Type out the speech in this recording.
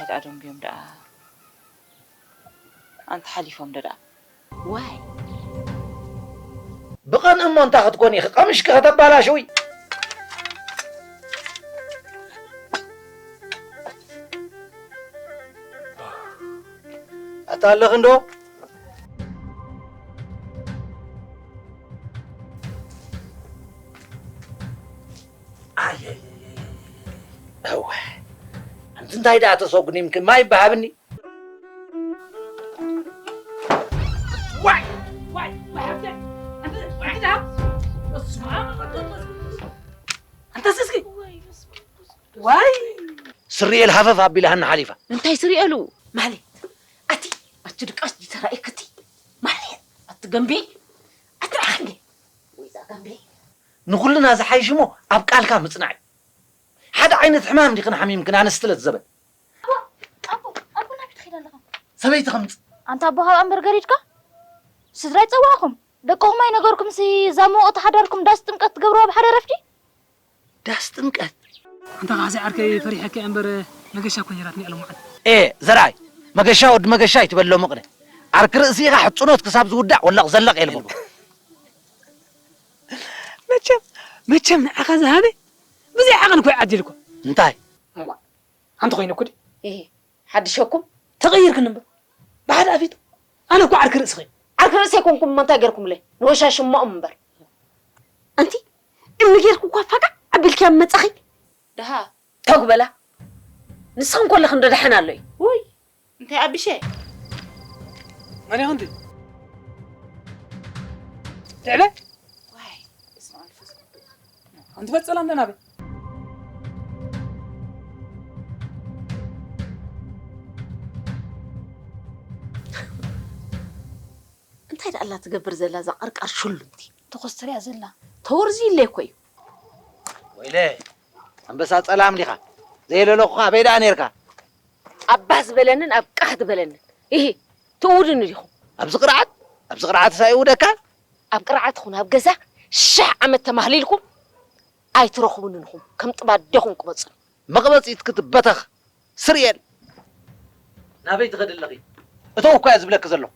ደኣ ደንብዮም ደኣ ኣንተ ሓሊፎም ደኣ። ዋይ። ብቐን እሞ እንታይ ክትኮኒ ኢኺ? ቀምሽኪ ከተባላሽዊ። ኣታ ኣለኺ እንዶ? ኣየ፣ እወ። ኣንቲ እንታይ ደኣ ተሰጉኒምኪ? ማይ ይበሃብኒ። ዋይ፣ ዋይ፣ ዋይ፣ ሓፍተይ። ኣንቲ፣ ኣንቲ ደኣ። በስመ ኣብ ወወልድ ወመንፈስ ቅዱስ። ኣንታ ስስኪ። ዋይ። ስርኤል ሃፈፍ ኣቢላ ሃና ሓሊፋ። እንታይ ስርኤሉ? ማህሌት፣ ኣቲ፣ ኣቲ ድቃስ ዲተራኤክቲ። ማህሌት፣ ኣቲ ገንቢ። ኣቲ ደሓንጊ። ወይዛ ገንቢ። ንኹልና ዝሓይሽ እሞ ኣብ ቃልካ ምጽናዕ እዩ። ሓደ ዓይነት ሕማም ዲኽን ሓሚምክን ኣንስቲ ለዘበን። ኣቦ፣ ኣቦ፣ ኣቦ፣ ናበይ ትኸይድ ኣለኻ? ሰበይቲ ከምጽእ። ኣንታ ኣቦ፣ ካብ ኣንበር ገሪድካ? ስድራይ ጸዋዕኹም። ደቅኹም ኣይነገርኩምሲ፣ እዛ መወቕቲ ሓዳርኩም ዳስ ጥምቀት ትገብርዋ ብሓደ ረፍዲ? ዳስ ጥምቀት? ኣንታ ካሕሲ ዓርከይ፣ ፈሪሐካ እምበር መገሻ እኮ ነይራትኒ ኣለሙዓን። ኤ፣ ዘርኣይ፣ መገሻ ወዲ መገሻ ኣይትበሎ ምቕነ። ዓርኪ ርእሲ ኢኻ ሕጽኖት ክሳብ ዝውዳእ ወለቕ ዘለቕ የልቦ። መቸም፣ መቸም ንዓኻ ዝሃበ ብዘይ ዓቐን እኮ ይዓዲልኮ። እንታይ? እሞ፣ ኣንቲ ኮይነ እኮ ድዩ? እሂ፣ ሓድሸኩም? ተቐይርክን እምበር። ብሓደ ኣፊቱ። ኣነ እኮ ዓርኪ ርእሲ ኮይነ። ዓርኪ ርእሲ ኣይኮንኩም፣ እሞ እንታይ ገርኩምለይ? ንወሻሽሞኦም እምበር። ኣንቲ፣ እምኒ ጌርኩ እኳ ፋቃ ኣቢልክያ መጻኺ። ደሃ። ተጉ በላ። ንስኽን ኮለኽን ዶ ደሓን ኣሎ እዩ? ውይ፣ እንታይ ኣቢሸ? መን ኢኹንቲ? ትዕበ? ዋይ፣ በስመ ኣብ መንፈስ ቅዱስ። ኣንቲ በጸላ እንደ ናበይ? እንታይ ደኣ ኣላ ትገብር ዘላ እዛ ቀርቃር ሽሉንቲ? ተኾስትር እያ ዘላ። ተወርዚ ኢለ እኮ እዩ። ወይለ፣ ኣንበሳ ጸላም ዲኻ? ዘየለለኹኻ ኣበይ ደኣ ኔርካ? ኣብ ባህ ዝበለንን ኣብ ቃህ ዝበለንን። ኢሂ፣ ትእውድኒ ዲኹም? ኣብዚ ቅርዓት፣ ኣብዚ ቅርዓትስ ኣይእውደካ? ኣብ ቅርዓት ኹን ኣብ ገዛ ሽሕ ዓመት ተማህሊልኩም ኣይትረኽቡንን ኢኹም። ከም ጥባ ኣዴኹም ቅበጹ። መቕበጺት ክትበተኽ ስርየል። ናበይ ትኸዲ ኣለኺ? እተው እኮ እየ ዝብለኪ ዘለኹ።